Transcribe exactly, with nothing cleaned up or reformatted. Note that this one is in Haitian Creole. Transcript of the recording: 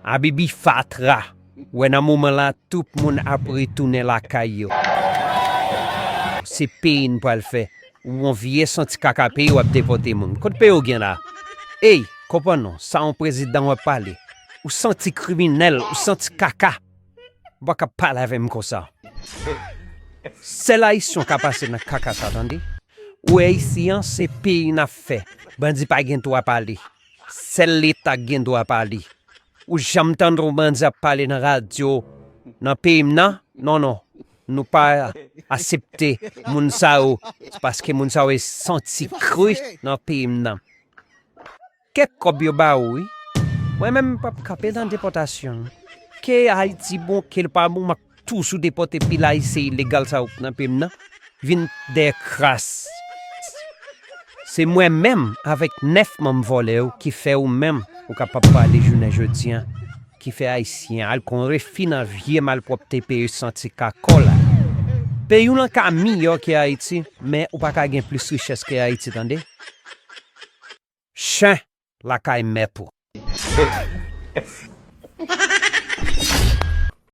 Abibi fatra. Wè nan moman la, tout moun ap retounen lakay yo. Se peyi n pral fè. Ou yon vye santi kaka peyi w ap depòte moun. Kot peyi w gen la? Ey, konprann non, sa yon prezidan w ap pale. Ou santi kriminèl, ou santi kaka. Ou pa ka pale avè m konsa. Sèl Ayisyen w ka pase nan kaka sa, tande. Ou wè isi an, se peyi n ap fè. Bandi pa gen dwa pale. Sèl Leta k gen dwa pale. Ou janm tande yon bandi ap pale nan radyo nan peyi m nan? Non, non. Nou pa aksepte moun sa yo. Se paske moun sa yo santi kri nan peyi m nan. Kèk kòb yo ba ou, wi. Mwen menm, m p ap kanpe nan depòtasyon. Ke Ayiti bon, ke l pa bon, m ap toujou depòte pil Ayisyen ilegal sa yo nan peyi m nan. Vin dèyè kras. Se mwen menm avèk nèf manm vòlè yo ki fè ou menm ou kapab pale jounen jodi an, ki fè Ayisyen al kon refi nan vye malpwòpte peyi santi kakò la. Peyi w lan ka miyò ke Ayiti, men ou pa ka gen plis richès ke Ayiti, tande. Chen lakay mèt ou.